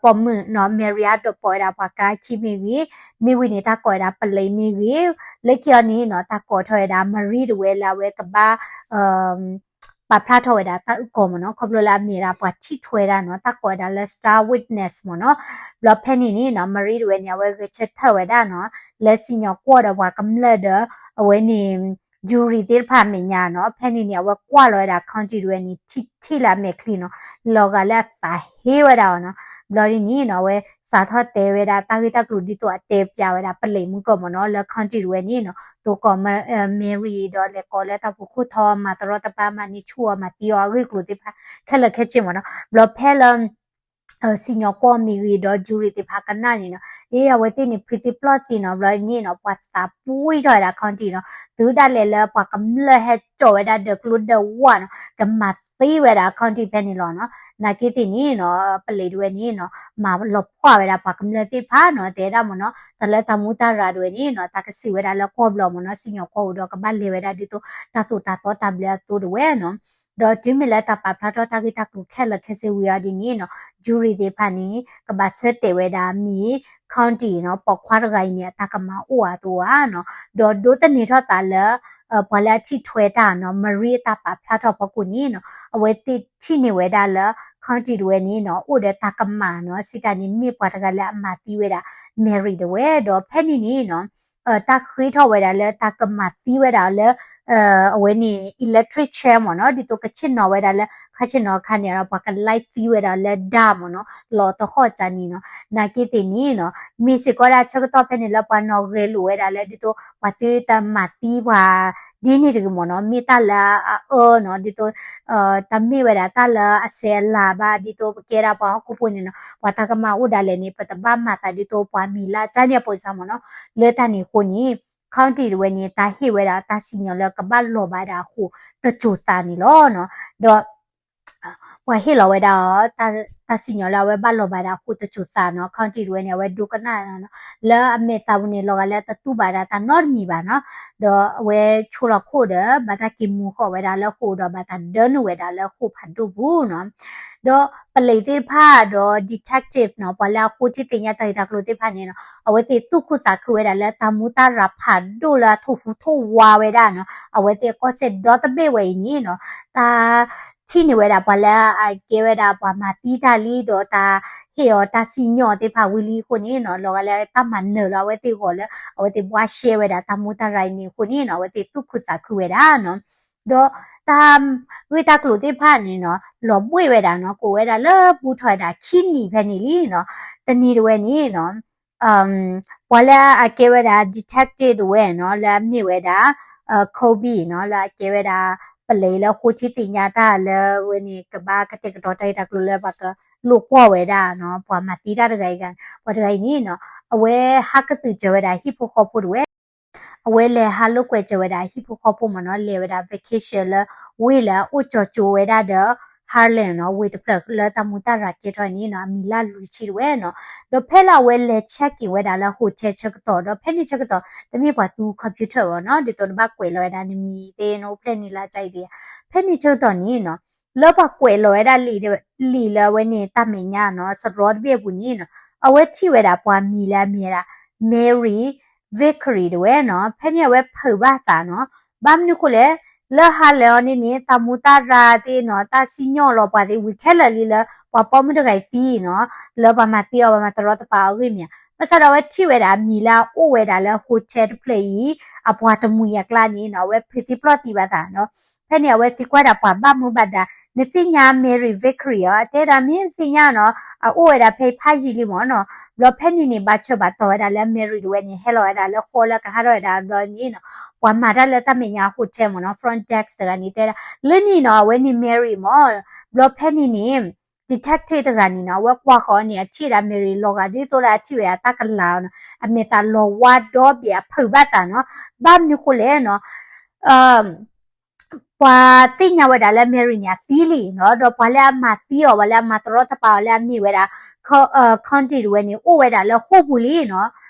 ပိာ်မုၣ်နီၤ Mary ဟးဒၢးပိာ်ဝဲဒၣ်ပှၤကါခံမ့ၢ်ဂ့ၤ, မ့ၢ်ဝံၤန့ၣ် တၢ်ကိးဝဲဒၣ်ပလံးမ့ၢ်ဂ့ၤ, လၢခံအီၤန့ၣ်နီၤ တၢ်ကိးထီၣ်ဝဲဒၣ် Marie တဝဲလၢအဝဲကဘၣ် ပာ်ဖျါထီၣ်ဝဲဒၣ်တၢ်အုၣ်ကီၤမ့ၢ်နီၤ ခီဖျိလၢအမ့ၢ်ဒၣ်ပှၤထံၣ်ထွဲဒၣ်နီၤ တၢ်ကိးဝဲဒၣ်လၢ star witness မ့ၢ်နီၤ. ဘျီဖဲန့ၣ်န့ၣ်နီၤ Marie တဝဲန့ၣ် အဝဲဂဲၤဆၢထၢၣ်ဝဲဒၣ်နီၤ လၢစံၣ်ညီၣ်ကွီၢ်ဒီးပှၤကမျၢၢ်ဒီး အဝဲန့ၣ် jury သ့ၣ်တဖၣ်အမဲာ်ညါနီၤ ဖဲန့ၣ်န့ၣ် အဝဲကွၢ်လီၤဝဲဒၣ် County တဝဲန့ၣ် ထံၣ်ထံၣ်လၢအမဲာ်ချံနီၤ လီၤဂာ်လၢအသးဟ့ဝဲဒၣ်အီၤနီၤ. ဘျီဒ်န့ၣ်နီၤ အဝဲစးထီၣ်တဲဝဲဒၣ်တၢ်ဂ့ၢ်တၢ်ကျိၤဒ်သိးအတဲပၠးဝဲဒၣ်ပလံးမုၢ်ကီၢ်မ့ၢ်နီၤ လၢ County တဝဲန့ၣ်နီၤ သိးကိး Mary ဒီးလဲၤကိးလၢတၢ်ပူၤခိၣ်ထီ မၤတရီတပါ မၤန့ၢ်ဆူၣ်အီၤ မၤသံအီၤအဂ့ၢ်အကျိၤသ့ၣ်တဖၣ် ခဲလၢာ်ခဲဆ့မ့ၢ်နီၤ. ဘျီဖဲလၢ စံၣ်ညီၣ်ကွီၢ်မ့ၢ်ဂ့ၤဒီး jury သ့ၣ်တဖၣ်ကနၣ်န့ၣ်နီၤ အ့ အဝဲသ့ၣ်န့ၣ် ဖုးသံပျီၢ်သံနီၤ ဘျီန့ၣ်နီၤ ပှၤသးပှံၢ်ထီၣ်ဝဲဒၣ် County နီၤ တုၤဒၣ်လဲာ်လၢပှၤကမျၢၢ်ဟဲစိာ်ဝဲဒၣ်ဒီးကျိဒၢးဝၣ်နီၤ ကမၤသံဝဲဒၣ် County ဖဲန့ၣ်လီၤနီၤ. နာ်က့သ့ၣ်န့ၣ်နီၤ ပလံးတဝဲန့ၣ်နီၤ မၤလီၤဖှီၣ်ဝဲဒၣ်ပှၤကမျၢၢ်သ့ၣ်တဖၣ်နီၤ တဲဒၣ်မ့ၢ်နီၤ တၢ်လၢတၢ်မူတၢ်ရၤတဝဲန့ၣ်နီၤ တၢ်ကစံးဝဲဒၣ်လၢကွီၢ်ဘျီၣ်မ့ၢ်နီၤ စံၣ်ညီၣ်ကွီၢ်အိၣ်ဒီးကဘၣ်လဲၤဝဲဒၣ်ဒ်သိး တၢ်သိၣ်တၢ်သီတၢ်ဘျၢအသိးတဝဲနီၤ. ဒီးတုၤမ့ၢ်လၢတၢ်ပာ်ဖျါထီၣ်တၢ်ဂ့ၢ်တၢ်ကျိၤခဲလၢာ်ခဲဆ့ဝံၤအီၤဒ်န့ၣ်နီၤ jury သ့ၣ်တဖၣ်န့ၣ် ကဘၣ်ဆၢတဲာ်ဝဲဒၣ်မ့ၢ် County နီၤ ပိာ်ခွါတဂၤအံၤန့ၣ် အတၢ်ကမၤအိၣ်အသိးဧါနီၤ ဒီးဒိးသန့ၤထီၣ်သးလၢ ပှၤလၢအထံၣ်ထွဲတၢ်နီၤ Marie အတၢ်ပာ်ဖျါထီၣ်ဖီခိၣ်န့ၣ်နီၤ အဝဲသ့ၣ်ထံၣ်န့ၢ်ဝဲဒၣ်လၢ County တဝဲန့ၣ်နီၤ အိၣ်ဒီးတၢ်ကမၣ်နီၤ စံးတၢ်န့ၣ် မ့ၢ်ပှၤတဂၤလၢအမၤသံဝဲဒၣ် Mary တဝဲ ဒီးဖဲန့ၣ်န့ၣ်နီၤ တၢ်ဃ့ထီၣ်ဝဲဒၣ်လၢတၢ်ကမၤသံဝဲဒၣ်လၢ အဝဲန့ၣ် electric chair မ့ၢ်နီၤ ဒ်သိးကဆ့ၣ်နီၤဝဲဒၣ်လၢ ခါဆ့ၣ်နီၤအခါန့ၣ်ဒီး ပှၤကလဲသံဝဲဒၣ်လၢဒါမ့ၢ်နီၤ လီၤတဟီၣ်ကၢန့ၣ်နီၤ နာ်က့သ့ၣ်န့ၣ်နီၤ မ့ၢ်စ့ၢ်ကီးဒၣ်ဆၢကတီၢ်ဖဲန့ၣ်လၢပှၤနီၣ်ဂဲၤလိာ်ဝဲဒၣ်လၢ ဒ်သိးပှၤသုတမၤသံပှၤ ဒ်န့ၣ်တဂ့ၤမ့ၢ်နီၤ မ့ၢ်တၢ်လၢအအၢနီၤ ဒ်သိး တမ့ၢ်ဝဲဒၣ်တၢ်လၢအဆဲးအလၤဘၣ် ဒ်သိးပကဲဒၣ်ပှၤဟီၣ်ခိၣ်ဖိန့ၣ်နီၤ ပှၤတၢ်ကမၣ်အိၣ်ဒၣ်လဲာ်န့ၣ် ပတဘၣ်မၤသးဒ်သိးပှၤမံၤလၢကၢန့ၣ်အပူၤစ့ၢ်မ့ၢ်နီၤ လၢတၢ်န့ၣ်အဃိန့ၣ် County တဝဲန့ၣ် တၢ်ဟ့ၣ်ဝဲဒၣ်တၢ်စံၣ်ညီၣ်လၢကဘၣ်လီၤဘၣ်ဒၣ်အဃိတစိၤသးန့ၣ်လီၤနီၤ ဒီး ပှၤဟ့ၣ်လီၤဝဲဒၣ်အီၤ တၢ်စံၣ်ညီၣ်လၢအဝဲဘၣ်လီၤဘၣ်ဒၣ်အဃိတစိၤသးနီၤ County တဝဲန့ၣ် အဝဲဒိကနၣ်နီၤ လၢအမဲာ်သးပူၤန့ၣ် လီၤဂာ်လၢတတူၢ်ဘၣ်ဒၣ်တၢ်နီတမံၤဘၣ်နီၤ ဒီးအဝဲဆိလီၤခိၣ်ဒီး ဘၣ်တၢ်က့ၤမူၤဃီၤဝဲဒၣ်လၢဃိာ်ဒီး ဘၣ်တၢ်ဒၢနုာ်ဝဲဒၣ်လၢဃိာ်ဖးဒိၣ်ပူၤနီၤ ဒီးပလံးသ့ၣ်တဖၣ်ဒီး detective နီၤ ပှၤလၢအဃိထံသ့ၣ်ညါတၢ်ဂ့ၢ်တၢ်ကျိၤသ့ၣ်တဖၣ်န့ၣ်နီၤ အဝဲသ့ၣ်သူၣ်ခုသးခုဝဲဒၣ်လၢတၢ်မူတၢ်ရၤဖးဒိၣ်လၢအထိၣ်ဟူးထိၣ်ဝါဝဲဒၣ်နီၤ အဝဲသ့ၣ်အကီၢ်စဲၣ်ဒီတဘ့ၣ်ဝဲအံၤန့ၣ်နီၤ တၢ် ထံၣ်န့ၢ်ဝဲဒၣ်ပှၤလၢအကဲဝဲဒၣ်ပှၤမၤသံတၢ်လံဒီးတၢ်ဟ့ၣ်အီၤတၢ်စံၣ်ညီၣ်သ့ၣ်တဖၣ်ဝံၤလံအဃိန့ၣ်နီၤ လီၤဂာ်လၢတၢ်မၤနၢၤလၢအဝဲသ့ၣ်ဂီၢ်လၢ အဝဲသ့ၣ်ဘှါရှဲဝဲဒၣ်တၢ်မူတၢ်ရၤအံၤန့ၣ်အဃိန့ၣ်နီၤ အဝဲသ့ၣ်သူၣ်ခုသးခုဝဲဒၣ်နီၤ ဒီးတၢ်ဂ့ၢ်တၢ်ကျိၤသ့ၣ်တဖၣ်န့ၣ်နီၤ လီၤဘှံးဝဲဒၣ်နီၤ ကိးဝဲဒၣ်လၢဘူးထီၣ်ဝဲဒၣ်ခံနံၣ်ဖဲန့ၣ်လံနီၤ တနံၤတဝဲန့ၣ်နီၤ ပှၤလၢအကဲဝဲဒၣ် detective တဝဲနီၤ လၢအမ့ၢ်ဝဲဒၣ် Colby နီၤ လၢအကဲဝဲဒၣ် ပလံးလၢအဃိထံသ့ၣ်ညါတၢ်လၢအဝဲန့ၣ် ကဘၣ်ကတဲာ်ကတီၤတၢ်ဂ့ၢ်တၢ်ကျိၤလၢပှၤကလိာ်ကွီၢ်ဝဲဒၣ်နီၤ ပှၤမၤသံတၢ်တဂၤအံၤ ပှၤတဂၤအံၤန့ၣ်နီၤ အဝဲဟးကသုးစၢၤဝဲဒၣ်ဟံၣ်ဖိဃီဖိတဝဲ အဝဲလဲၤဟးလိာ်ကွဲစၢၤဝဲဒၣ်ဟံၣ်ဖိဃီဖိမ့ၢ်နီၤ လဲၤဝဲဒၣ် vacation လၢ ဝ့ၢ်လၢအအိၣ်ကၠီၤကၠိဝဲဒၣ်ဒီး Harlem နီၤ ဝ့ၢ်တဖျၢၣ်လၢတၢ်မူတၢ်ရၤကဲထီၣ်န့ၣ်နီၤ အမံၤလၢလွံၢ်ဆံတဝဲနီၤ. ဒီးဖဲလၢအဝဲလဲၤ check in ဝဲဒၣ်လၢ hotel ဆၢကတီၢ် ဒီးဖဲန့ၣ်ဆၢကတီၢ် တမ့ၢ်ပှၤသူ computer ဘၣ်နီၤ ဒ်သိးနဘၣ်ကွဲးလီၤဝဲဒၣ်နမံၤသ့ၣ် နအိၣ်ဖျဲၣ်န့ၣ်လၢအကါအံၤသ့ၣ်ဧါ. ဖဲန့ၣ်ဆၢကတီၢ်န့ၣ်နီၤ လၢပှၤကွဲးလီၤဝဲဒၣ်လံာ်လံာ်လၢအဝဲန့ၣ်တၢ်မဲာ်ညါနီၤ စရီတဘ့ၣ်အပူၤန့ၣ်နီၤ အဝဲထံၣ်ဝဲဒၣ်ပှၤမံၤလၢအမံၤဝဲဒၣ် Mary Vickery တဝဲနီၤ. ဖဲန့ၣ်အဝဲဖုးဘၣ်သးနီၤ ဘၣ်မနုၤဃိလဲၣ် လၢ Harlem အီၤန့ၣ်န့ၣ် တၢ်မူတၢ်ရၤသ့ၣ်နီၤ တၢ်စံၣ်ညီၣ်လီၤပှၤသ့ၣ် ဝံၤခဲလၢာ်လံလၢ ပှၤပိာ်မုၣ်တဂၤအံၤသံနီၤ လၢပှၤမၤသံအီၤ ပှၤမၤတရီတပါအီၤအဂ့ၢ်မ့ၢ်ဧါ. ဘၣ်ဆၣ်ဒီးအဝဲထံၣ်ဝဲဒၣ်အမံၤလၢအအိၣ်ဝဲဒၣ်လၢ hotel တဖျၢၣ်အံၤ အပှၤတမှံၤအကျါန့ၣ်နီၤ အဝဲဖုးသံပျီၢ်သံဘၣ်သးနီၤ. ဖဲန့ၣ်အဝဲသံကွၢ်ဒၣ်ပှၤဘၣ်မူဘၣ်ဒါ နသ့ၣ်ညါ Mary Vickery ဧါ အတဲဒၣ်မ့ၢ်သ့ၣ်ညါနီၤ အအိၣ်ဝဲဒၣ်ဖဲအံၤဖးယံာ်လံမ့ၢ်နီၤ. ဘျီဖဲန့ၣ်န့ၣ် ဘၣ်ဆၢဘၣ်တီၢ်ဝဲဒၣ်လၢ Mary တဝဲန့ၣ် ဟဲလီၤဝဲဒၣ်လၢဃီလၢကဟးထီၣ်ဝဲဒၣ်ဘျီန့ၣ်နီၤ ပှၤမၤတၢ်လၢတၢ်မဲာ်ညါ hotel မ့ၢ်နီၤ front desk တဂၤန့ၣ် တဲဒၣ် လၢန့ၣ်နီၤ အဝဲန့ၣ် Mary မ့ၢ် ဘျီဖဲန့ၣ်န့ၣ် detective တဂၤန့ၣ်နီၤ အဝဲကွၢ်ဃီၤန့ၣ် အထံၣ်ဝဲဒၣ် Mary လီၤဂာ်ဒ်သိးလၢအထံၣ်ဝဲဒၣ်တၢ်ကလၤနီၤ အမဲာ်သးလီၤဝါဒီဘ့ၣ်အဖုးဘၣ်သးနီၤ. ဘၣ်မနုၤဃိလဲၣ်နီၤ ပှၤသ့ၣ်ညါဝဲဒၣ်လၢ Mary န့ၣ် အသံလံနီၤ ဒီးပှၤလၢအမၤသံအီၤ ပှၤလၢအမၤတရီတပါအီၤလၢအမ့ၢ်ဝဲဒၣ် Condi တဝဲန့ၣ် အိၣ်ဝဲဒၣ်လၢဃိာ်ပူၤလံနီၤ.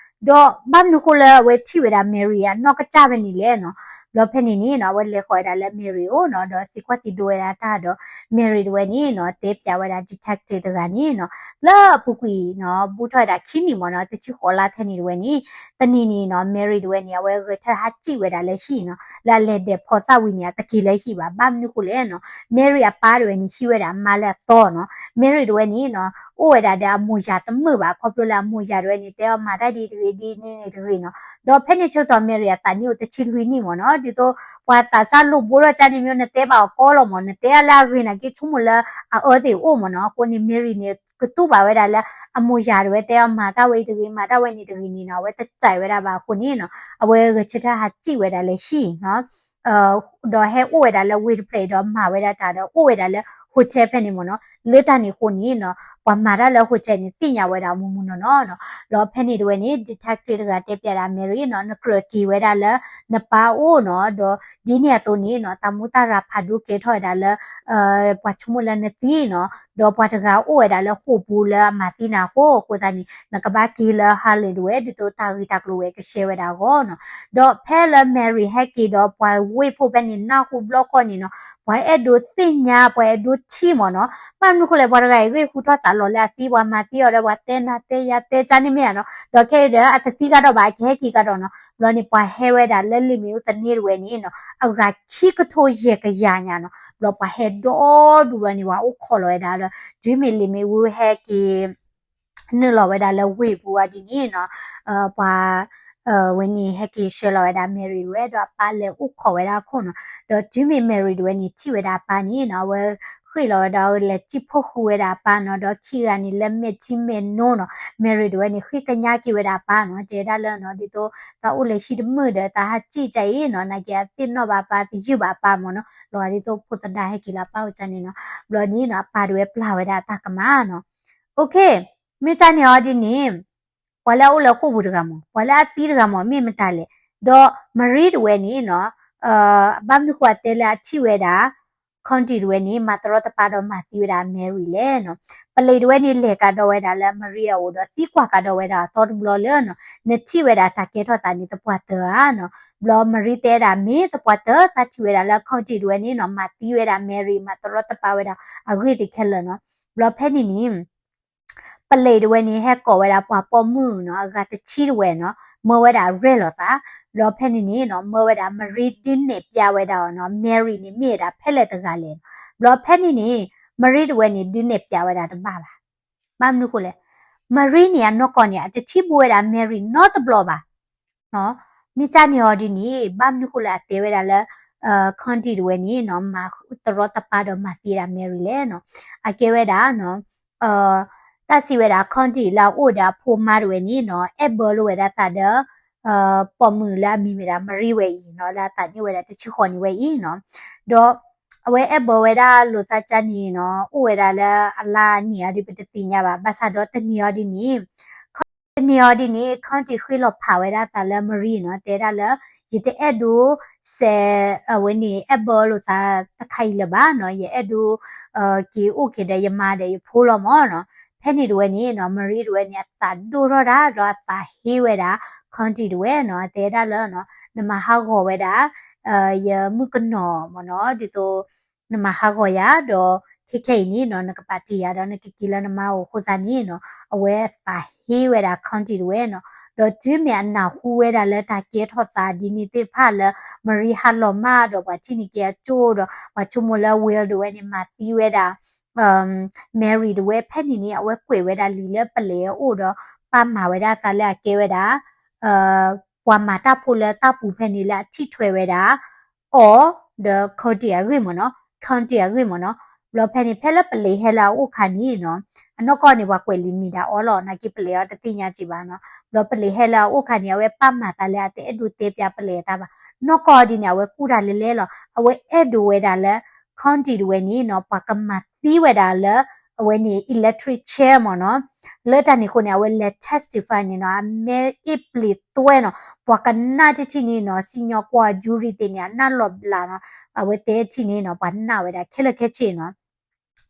ဒီးဘၣ်မနုၤဃိလၢအဝဲထံၣ်ဝဲဒၣ် Mary အနီၢ်ကစၢ်ဖဲန့ၣ်လဲၣ်နီၤ. ဘျီဖဲန့ၣ်န့ၣ်နီၤ အဝဲလဲၤဃီၤဝဲဒၣ်လၢ Mary အိၣ်နီၤ ဒီးသံကွၢ်သံဒိးဝဲဒၣ်တၢ်ဒီး Mary တဝဲန့ၣ်နီၤ တဲပျးဝဲဒၣ် detective တဂၤန့ၣ်နီၤ လၢအပူၤကွံာ်နီၤ ဘူးထီၣ်ဝဲဒၣ်ခံနံၣ်မ့ၢ်နီၤ တဆံဃိးလါထဲန့ၣ်တဝဲန့ၣ် တနံၤန့ၣ်နီၤ Mary တဝဲန့ၣ် အဝဲဂဲၤထၢၣ်ဟးစံၣ်ဝဲဒၣ်လၢဟံၣ်နီၤ လၢအလဲၤဒဲးဖီသၣ်ဝံၤန့ၣ် အတက့ၤလၢဟံၣ်ဘၣ်. ဘၣ်မနုၤဃိလဲၣ်နီၤ Mary အပၢ်တဝဲန့ၣ် ဟံးဝဲဒၣ်မါလၢအသီနီၤ. Mary တဝဲန့ၣ်နီၤ အိၣ်ဝဲဒၣ်ဒီးအမိၢ်ယၤတမုာ်ဘၣ် ခီဖျိလၢအမိၢ်ယၤတဝဲန့ၣ် တဲအီၤမၤတၢ်ဒ်တဂ့ၤဒ်န့ၣ်တဂ့ၤနီၤ. ဒီးဖဲန့ၣ်ဆၢကတီၢ် Mary အသးနံၣ်အိၣ်တဆံလွံၢ်နံၣ်မ့ၢ်နီၤ ဒ်သိး ပှၤသးစၢ်လိာ်ဘိထီၣ်ကၢ်န့ၣ်မ့ၢ် နတဲဘၣ်အီၤကီလီၤမ့ၢ် နတဲအါလၢအဂ့ၤနာ်က့ ဆိကမိၣ်လၢအအၢသ့ၣ်အိၣ်မ့ၢ်နီၤ. အဃိန့ၣ် Mary န့ၣ် ကတူၢ်ဘၣ်ဝဲဒၣ်လၢ အမိၢ်ယၤတဝဲတဲအီၤမၤတၢ်ဝဲအံၤတဂ့ၤ မၤတၢ်ဝဲန့ၣ်တဂ့ၤန့ၣ်နီၤ အဝဲတစဲးဝဲဒၣ်ဘၣ်အဃိန့ၣ်နီၤ အဝဲဂဲၤဆၢထၢၣ်ဟးစံၣ်ဝဲဒၣ်လၢဟံၣ်နီၤ ဒီးဟဲအိၣ်ဝဲဒၣ်လၢဝ့ၢ်တဖျၢၣ်အံၤဒီးမၤဝဲဒၣ်တၢ်ဒီးအိၣ်ဝဲဒၣ်လၢ hotel ဖဲန့ၣ်မ့ၢ်နီၤ. လၢတၢ်န့ၣ်အဃိန့ၣ်နီၤ ပှၤမၤတၢ်လၢ hotel န့ၣ် သ့ၣ်ညါဝဲဒၣ်မူမူနီၢ်နီၢ်နီၤ. ဒီးဖဲန့ၣ်တဝဲန့ၣ် detective တဂၤတဲပျးဒၣ် Mary နီၤ နကြၢးက့ၤဝဲဒၣ်လၢနပၢ်အိၣ်နီၤ ဒီးဒ်န့ၣ်အသိးန့ၣ်နီၤ တၢ်မူတၢ်ရၤဖးဒိၣ်ကဲထီၣ်ဝဲဒၣ်လၢ ပှၤဆိကမိၣ်လၢနသံနီၤ ဒီးပှၤတဂၤအိၣ်ဝဲဒၣ်လၢဃိာ်ပူၤလၢအမၤသံနၤအဃိ အဃိသတးန့ၣ် နကဘၣ်က့ၤလၢ Harlem တဝဲ ဒ်သိးတၢ်ဂ့ၢ်တၢ်ကျိၤဝဲကရှဲဝဲဒၣ်အဂီၢ်နီၤ. ဒီးဖဲလၢ Mary ဟဲက့ၤဒီးပှၤဝ့ၢ်ဖိဖဲန့ၣ် နၢ်ဟူဘျီဃီန့ၣ်နီၤ ပှၤအဲၣ်ဒိးသ့ၣ်ညါ ပှၤအဲၣ်ဒိးထံၣ်မ့ၢ်နီၤ. ဘၣ်မနုၤဃိလဲၣ် ပှၤတဂၤအံၤဂ့ၢ်ဟူထီၣ်သးလီၤလၢအသံ ပှၤမၤသံအီၤဒီး ပှၤတဲနၤတဲယၤတဲကၢ်န့ၣ်မ့ၢ်ဧါနီၤ. ဒီးခဲအံၤဒီး အတသံကဒီးဘၣ် အကဟဲက့ၤကဒီးနီၤ. ဘျီန့ၣ် ပှၤဟဲဝဲဒၣ်လၢလံာ်မ့ၣ်အူသန့တဝဲန့ၣ်နီၤ အဂၤခံကထိယဲၢ်ကယၤညါနီၤ. ဘျီပှၤဟဲဒီဒူၣ်ဘျီန့ၣ် ပှၤအိၣ်ခိးလီၤဝဲဒၣ်ဒီး တုၤမ့ၢ်လံာ်မ့ၣ်အူဟဲက့ၤ နုာ်လီၤဝဲဒၣ်လၢဝ့ၢ်ပူၤအီၤဒ်န့ၣ်နီၤ ပှၤ ဝဲန့ၣ်ဟဲက့ၤဆှၢလီၤဝဲဒၣ် Mary တဝဲ ဒီးအပၢ်လဲၤအိၣ်ခိးဝဲဒၣ်အခိၣ်နီၤ. ဒီးတုၤမ့ၢ် Mary တဝဲန့ၣ် ထံၣ်ဝဲဒၣ်အပၢ်န့ၣ်နီၤ အဝဲဃ့ၢ်လီၤဝဲဒီး လဲၤစံၣ်ဖီၣ်ဃုာ်ဝဲဒၣ်အပၢ်နီၤ. ဒီးခံဂၤန့ၣ် လဲၤမဲာ်ထံမဲာ်နိနီၤ Mary တဝဲန့ၣ် ဃ့ကညးက့ၤဝဲဒၣ်အပၢ်နီၤ တဲဒၣ်လၢနီၤ ဒ်သိး တၢ်အိၣ်လၢဟံၣ်တမုာ်ဒီး တၢ်ဟးစံၣ်ကၢ်အံၤနီၤ နာ်က့အသ့ၣ်နီၣ်ဘၣ်အပၢ် သယုၢ်ဘၣ်အပၢ်မ့ၢ်နီၤ လီၤဂာ်ဒ်သိးဖိသဒါဟဲက့ၤလၢအပၢ်အိၣ်ကၢ်န့ၣ်နီၤ. ဘျီန့ၣ်နီၤ အပၢ်တဝဲပျၢ်ဝဲဒၣ်အတၢ်ကမၣ်နီၤ. မ့ၢ်ကၢ်န့ၣ်အီၤဒ်န့ၣ် ပှၤလၢအအိၣ်လၢဃိာ်ပူၤတဂၤမ့ၢ် ပှၤလၢအသံတဂၤမ့ၢ် မ့ၢ်မတၤလဲၣ်. ဒီး Mary တဝဲန့ၣ်နီၤ ဘၣ်မနုၤဃိအတဲလၢအထံၣ်ဝဲဒၣ် Condi တဝဲန့ၣ် မၤတရီတပါဒီးမၤသံဝဲဒၣ် Mary လဲၣ်နီၤ. ပလံးတဝဲန့ၣ် လဲၤကဒီးဝဲဒၣ်လၢ Mary အအိၣ်ဒီး သံကွၢ်ကဒီးဝဲဒၣ်အသီတဘျီလၢနီၤ နထံၣ်ဝဲဒၣ်တၢ်ကဲထီၣ်သးန့ၣ် သပှၢ်တၢၢ်ဧါနီၤ. ဘျီ Mary တဲဒၣ် မ့ၢ်သပှၢ်တၢၢ် သးထံၣ်ဝဲဒၣ်လၢ Condi တဝဲန့ၣ်နီၤ မၤသံဝဲဒၣ် Mary မၤတရီတပါဝဲဒၣ်အဂ့ၢ်သ့ၣ်ခဲလၢာ်နီၤ. ဘျီဖဲန့ၣ်န့ၣ် ပလံးတဝဲန့ၣ် ဟဲကိးဝဲဒၣ်ပှၤပိာ်မုၣ်နီၤ အဂၤတဆံတဝဲနီၤ မၢဝဲဒၣ်ရဲၣ်လီၤသး. ဘျီဖဲန့ၣ်န့ၣ်နီၤ မၢဝဲဒၣ် Mary ဒုးနဲၣ်ပျးဝဲဒၣ်အီၤနီၤ Mary န့ၣ်မ့ၢ်ဝဲဒၣ်ဖဲလဲၣ်တဂၤလဲၣ်နီၤ. ဘျီဖဲန့ၣ်န့ၣ် Mary တဝဲန့ၣ် ဒုးနဲၣ်ပျးဝဲဒၣ်တဘၣ်ဘၣ်. ဘၣ်မနုၤဃိလဲၣ် Mary န့ၣ် အနီၢ်ကီၢ်န့ၣ် အတထံၣ်ဘူးဝဲဒၣ် Mary နီတဘျီဘၣ်. မ့ၢ်ကၢ်န့ၣ်အီၤဒ်န့ၣ် ဘၣ်မနုၤဃိလၢအတဲဝဲဒၣ်လၢ Condi တဝဲန့ၣ်နီၤ မၤတရီတပါဒီးမၤသံဝဲဒၣ် Mary လဲၣ်နီၤ. အကဲဝဲဒၣ်နီၤ တၢ်စံးဝဲဒၣ် Condi လၢအအိၣ်ဒီးအဖိမါတဝဲန့ၣ်နီၤ အဲၣ်ဘၢလိဝဲဒၣ်သးဒီး ပိာ်မုၣ်လၢအမံၤမ့ၢ်ဒၣ် Mary ဝဲအံၤနီၤ လၢအသးနံၣ်အိၣ်ဝဲဒၣ်တဆံဃိးနံၣ်ဝဲအံၤနီၤ. ဒီး အဝဲအဲၣ်ဘၢဝဲဒၣ်လိာ်သးကၢ်န့ၣ်နီၤ အိၣ်ဝဲဒၣ်လၢအလါနံၣ်အီၤဒ်ပတသ့ၣ်ညါဘၣ် ဘၣ်ဆၣ်ဒီးတနံၤအီၤဒ်န့ၣ် တနံၤအီၤဒ်န့ၣ် Condi ဃ့လီၤဖးဝဲဒၣ်သးလၢ Mary နီၤ တဲဒၣ်လၢ ယတအဲၣ်ဒိး စဲး အဝဲန့ၣ် အဲၣ်ဘၢလိာ်သးတခါအံၤလၢၤဘၣ်နီၤ, ယအဲၣ်ဒိး က့ၤအိၣ်က့ၤဒီးယမါဒီးယဖိလီၤမၢ်နီၤ. ဖဲန့ၣ်တဝဲန့ၣ်နီၤ Marie တဝဲန့ၣ် အသးဒိၣ်ထီၣ်ဒၣ် ဒီးအသးဟ့ဝဲဒၣ် Conti တဝဲနီၤ, အတဲဒၣ်လၢနီၤ နမၤဟးဂီၤဝဲဒၣ် ယမုၣ်ကနီၤမၢ်နီၤ, ဒ်သိး နမၤဟးဂီၤယၤဒီး ခဲခဲအံၤန့ၣ်နီၤ နကပာ်တ့ၢ်ယၤဒီးနကက့ၤလၢနမါအအိၣ်အဃိသတးန့ၣ်နီၤ အဝဲသးဟ့ဝဲဒၣ် Conti တဝဲနီၤ. ဒီးတုၤမ့ၢ်အနၢ်ဟူဝဲဒၣ်လၢတၢ်ကဲထီၣ်သးဒ်န့ၣ်သ့ၣ်တဖၣ်လၢ Marie ဟးလီၤမၢ်ဒီးပှၤထံၣ်န့ၢ်က့ၤအကၠိဒီး ပှၤဆိကမိၣ်လၢ Will တဝဲန့ၣ် မၤသံဝဲဒၣ် Mary တဝဲ ဖဲန့ၣ်န့ၣ် အဝဲကွဲးဝဲဒၣ်လံာ်လၢပလံးအအိၣ်ဒီး ပာ်မၤဝဲဒၣ်အသးလၢအကဲဝဲဒၣ် ပှၤမၤတၢ်ဖိလၢတၢ်ပူၤဖဲန့ၣ်လၢအထံၣ်ထွဲဝဲဒၣ် အီၤ ဒီး Conti အဂ့ၢ်မၢ်နီၤ, Conti အဂ့ၢ်မၢ်နီၤ. ဘျီဖဲန့ၣ် ဖဲလၢပလံးဟဲလၢအအိၣ်ခါန့ၣ်နီၤ အနီၢ်ကီၢ်န့ၣ် ပှၤကွဲးလံာ်မ့ၢ်ဒၣ်အီၤလီၤ, နာ်က့ပလံးအီၤတသ့ၣ်ညါက့ၤဘၣ်နီၤ. ဘျီပလံးဟဲလၢအအိၣ်ခါန့ၣ် အဝဲပာ်မၤသးလၢအတအဲၣ်ဒိးတဲပျးပလံးအတၢ်ဘၣ်. နီၢ်ကီၢ်ဒ်န့ၣ် အဝဲကူၣ်တၢ်လဲၤလဲၤလီၤ, အဝဲအဲၣ်ဒိးဝဲဒၣ်လၢ Conti တဝဲန့ၣ်နီၤ ပှၤကမၤသံဝဲဒၣ်လၢ အဝဲန့ၣ် electric chair မၢ်နီၤ. လၢတၢ်န့ၣ်အဃိန့ၣ် အဝဲလဲၤ testify န့ၣ်နီၤ အမ့ၢ်အ့ၣ်ပျ့ၤသွဲနီၤ ပှၤကနၣ်တထံၣ်န့ၣ်နီၤ စံၣ်ညီၣ်ကွီၢ် jury သ့ၣ်န့ၣ် အနၢ်လီၤဘျးနီၤ, အဝဲတဲထံၣ်န့ၣ်နီၤ ပှၤနာ်ဝဲဒၣ်ခဲလၢာ်ခဲဆ့နီၤ.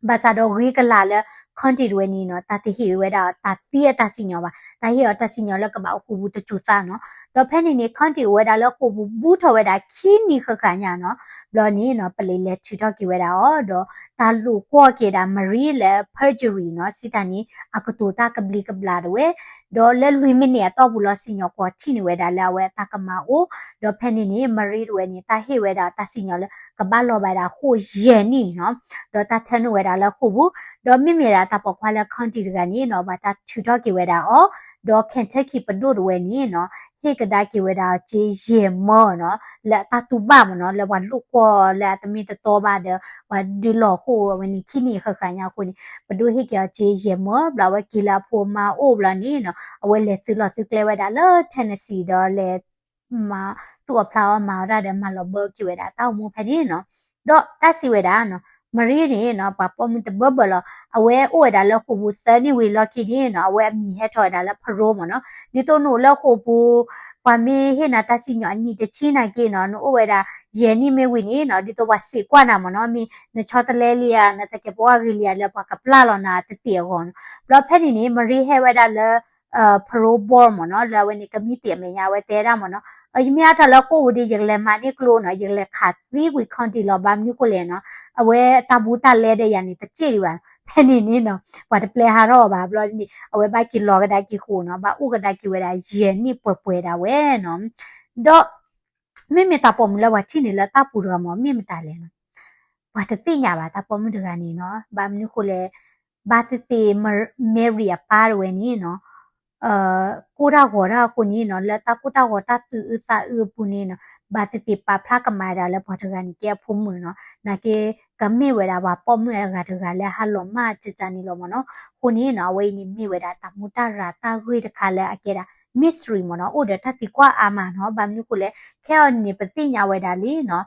ဘၣ်ဆၣ်ဒီးဂ့ၤကလၤလၢ Conti တဝဲန့ၣ်နီၤ တၢ်တဟ့ၣ်ဝဲဒၣ်တၢ်သံအတၢ်စံၣ်ညီၣ်ဘၣ်, တၢ်ဟ့ၣ်အီၤတၢ်စံၣ်ညီၣ်လၢကဘၣ်အိၣ်ဃိာ်ပူၤတစိၤသးနီၤ. ဒီးဖဲန့ၣ်န့ၣ် Conti အိၣ်ဝဲဒၣ်လၢဃိာ်ပူၤဘူးထီၣ်ဝဲဒၣ်ခံနံၣ်ဃၣ်ဃၣ်ညါနီၤ. ဘျီန့ၣ်နီၤ ပလံးလဲၤထုးထီၣ်က့ၤဝဲဒၣ်အီၤ ဒီးတၢ်လိာ်ကွီၢ်က့ၤဒၣ် Marie လၢ perjury နီၤ, စံးတၢ်န့ၣ် အကတိၤတၢ်ကဘျံးကဘျၣ်တဝဲ ဒီးလၢလွံၢ်မံးနံးအတီၢ်ပူၤလီၤ စံၣ်ညီၣ်ကွီၢ်ထံၣ်န့ၢ်ဝဲဒၣ်လၢအဝဲအတၢ်ကမၤအိၣ်, ဒီးဖဲန့ၣ်န့ၣ် Marie တဝဲန့ၣ် တၢ်ဟ့ၣ်ဝဲဒၣ်တၢ်စံၣ်ညီၣ်လၢ ကဘၣ်လီၤဘၣ်ဒၣ်ဃိာ်ယဲၢ်နံၣ်နီၤ, ဒီးတၢ်ထၢနုာ်ဝဲဒၣ်လၢဃိာ်ပူၤ, ဒီးမ့မ့ၢ်ဒၣ်တၢ်ပိာ်ခွါလၢ Conti တဂၤန့ၣ်နီၤ ဘၣ်တၢ်ထုးထီၣ်က့ၤဝဲဒၣ်အီၤ, ဒီး Kentucky ပဒိၣ်တဝဲန့ၣ်နီၤ ဟ့ၣ်ကဒါက့ၤဝဲဒၣ်အီၤစ့ယဲၢ်မၢနီၤ, လၢအတၢ်တူၢ်ဘၣ်မၢ်နီၤ, လၢပှၤလိာ်ကွီၢ်လၢအတမ့ၢ်တတီဘၣ်ဒီး ပှၤဒုးလီၤဃိာ်ဝဲန့ၣ် ခံနံၣ်ဃၣ်ဃၣ်ညါအဃိန့ၣ် ပဒိၣ်ဟ့ၣ်က့ၤအီၤစ့ယဲၢ်မၢ, ဘျီအဝဲက့ၤလၢအဖိအမါအိၣ်ဘျီန့ၣ်နီၤ အဝဲလဲၤသုးလီၢ်သုးကျဲဝဲဒၣ်လၢ Tennessee ဒီးလဲၤ မၤသူၣ်အီၣ်ဖျးအီၣ်မၤအီၣ်တၢ်ဒီးမၤလီၤဘၢက့ၤဝဲဒၣ်တၢ်အိၣ်မူဖဲန့ၣ်နီၤ, ဒီးတၢ်စံးဝဲဒၣ်နီၤ Marie န့ၣ်နီၤ ပှၤပိာ်မုၣ်တဘၢဘၢလီၤ, အဝဲအိၣ်ဝဲဒၣ်လၢဃိာ်ပူၤသၢနံၣ်ဝံၤလီၢ်ခံန့ၣ်နီၤ အဝဲအမံၤဟဲထီၣ်ဝဲဒၣ်လၢ parole မၢ်နီၤ, ဒ်သိးနအိၣ်လၢဃိာ်ပူၤ ပှၤမ့ၢ်ဟ့ၣ်နၤတၢ်စံၣ်ညီၣ်အနံၣ်တဆံနာ်က့နီၤ နအိၣ်ဝဲဒၣ်ယဲၢ်နံၣ်မ့ၢ်ဝံၤန့ၣ်နီၤ ဒ်သိးပှၤစံးကွၢ်နၤမၢ်နီၤ မ့ၢ်နဆီတလဲလံဧါ နတၢ်ကဲပဝါဂ့ၤလံဧါလၢပှၤကပျၢ်လီၤနၤတသ့အဂီၢ်နီၤ, ဘျီဖဲန့ၣ်န့ၣ် Marie ဟဲဝဲဒၣ်လၢ parole board မၢ်နီၤ လၢအဝဲန့ၣ် ကမံးတံာ်အမဲာ်ညါ အဝဲတဲဒၣ်မၢ်နီၤ ယမ့ၢ်အါထီၣ်လၢဃိာ်ပူၤဒီး ယကလဲၤမၤန့ၢ်ကျိနီၤ ယကလဲၤခးသံကွံာ် Conti လီၤ ဘၣ်မနုၤဃိလဲၣ်နီၤ အဝဲတၢ်ဘူးတၢ်လဲဒီးယၤန့ၣ် တစ့ၣ်ဒံးဘၣ်, ဖဲန့ၣ်န့ၣ်နီၤ ပှၤတပျဲဟးထီၣ်အီၤဘၣ် ဘျီန့ၣ် အဝဲဘၣ်က့ၤလီၤကဒါက့ၤဃိာ်နီၤ ဘၣ်အိၣ်ကဒါက့ၤဝဲဒၣ်ယဲၢ်နံၣ်ပှဲၤပှဲၤဒၣ်ဝဲနီၤ, ဒီး မ့မ့ၢ်တၢ်ပိာ်မုၣ်လၢပှၤထံၣ်န့ၢ်လၢတၢ်ပူၤတဂၤမၢ် မ့ၢ်မတၤလဲၣ်နီၤ, ပှၤတသ့ၣ်ညါဘၣ်တၢ်ပိာ်မုၣ်တဂၤန့ၣ်နီၤ ဘၣ်မနုၤဃိလဲၣ်, ဘၣ်သ့ၣ်သ့ၣ် Mary အပၢ်တဝဲန့ၣ်နီၤ ကိၢ်တၢ်ဂီၤတၢ်အဃိန့ၣ်နီၤ လၢတၢ်ကိၢ်တၢ်ဂီၤတၢ်သူၣ်အုးသးအုးအပူၤန့ၣ်နီၤ ဘၣ်သ့ၣ်သ့ၣ်ပာ်ဖျါကမၤဒၣ်လၢပှၤတဂၤန့ၣ်ကဲအဖိမုၣ်နီၤ နာ်က့ ကမ့ၢ်ဝဲဒၣ်ပှၤပိာ်မုၣ်အဂၤတဂၤလၢဟးလီၤမၢ်ကၠၢကၠၢန့ၣ်လီၤမၢ်နီၤ, အဃိန့ၣ်နီၤ အဝဲအံၤန့ၣ်မ့ၢ်ဝဲဒၣ်တၢ်မူတၢ်ရၤတၢ်ဂ့ၢ်တခါလၢအကဲဒၣ် mystery မၢ်နီၤ အိၣ်ဒီးတၢ်သံကွၢ်အါမးနီၤ ဘၣ်မနုၤဃိလဲၣ် ခဲအံၤန့ၣ် ပသ့ၣ်ညါဝဲဒၣ်လံနီၤ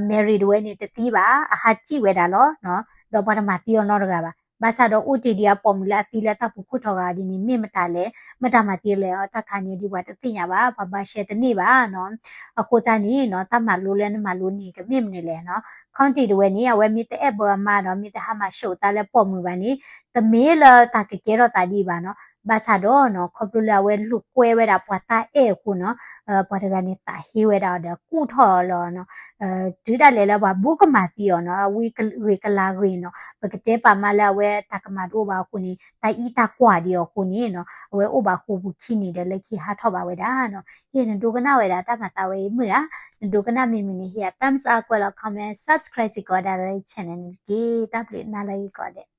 Mary တဝဲန့ၣ်တသံဘၣ် အဟးစံၣ်ဝဲဒၣ်လီၤနီၤ ဒီးပှၤတမၤသံအီၤနီတဂၤဘၣ် ဘၣ်ဆၣ်ဒီးအိၣ်တ့ၢ်ဒံးအပိာ်မုၣ်လၢအသံလၢတၢ်ပူၤခိၣ်ထီၣ်ဂၤဒ်န့ၣ် မ့ၢ်မတၤလဲၣ် မတၤမၤသံလဲၣ်အီၤ တၢ်ခါန့ၣ်ဒ်ပှၤတသ့ၣ်ညါဘၣ် ပှၤဘၣ်ရှဲတန့ၢ်ဘၣ်နီၤ အဃိသတးန့ၣ်နီၤ တၢ်မၤလိလၢနမၤလိန့ၣ် ကမ့ၢ်မနုၤလဲၣ်နီၤ Conti တဝဲန့ၣ် အဝဲမ့ၢ်တအဲၣ်ဘၢအမါဒီး မ့ၢ်တဟါမၢ်ရှုံးသးလၢပိာ်မုၣ်ဘၣ်န့ၣ် တမ့ၢ်လၢတၢ်ကကဲထီၣ်သးဒ်အံၤဘၣ်နီၤ ဘၣ်ဆၣ်ဒီးနီၤ ခီဖျိလၢအဝဲလိာ်ကွဲဝဲဒၣ်ပှၤတၢ်အဲၣ်အဃိနီၤ ပှၤတဂၤန့ၣ်သးဟ့ဝဲဒၣ်အီၤဒီး ကူၣ်ထီၣ်လီၤနီၤ တုၤဒၣ်လဲာ်လၢပှၤဘူးကမၤသံအီၤနီၤ အဝဲဂ့ၤကလၤဂ့ၤနီၤ ပကတဲပာ်မးလၢအဝဲတၢ်ကမၣ်တအိၣ်ဘၣ်အဃိန့ၣ် တၢ်အံးတၢ်ကွၢ်ဒံးအီၤအဃိန့ၣ်နီၤ အဝဲအိၣ်ဘၣ်ဃိာ်ပူၤခံနံၣ်ဒီးလၢခံဟးထီၣ်ဘၣ်ဝဲဒၣ်နီၤ ဟ့ၣ်နဒိကနၣ်ဝဲဒၣ်တၢ်မၤသးဝဲအံၤမုာ်ဧါ နဒိကနၣ်မ့ၢ်မုာ်န့ၣ် ဟ့ၣ်ယၤ thumbs up ကွဲးလီၤ comment subscribe စ့ၢ်ကီးဝဲဒၣ်လၢ channel န့ၣ်တက့ၢ် တၢ်ဘျုးနၤလၢအဂ့ၤကိးဂၤဒဲး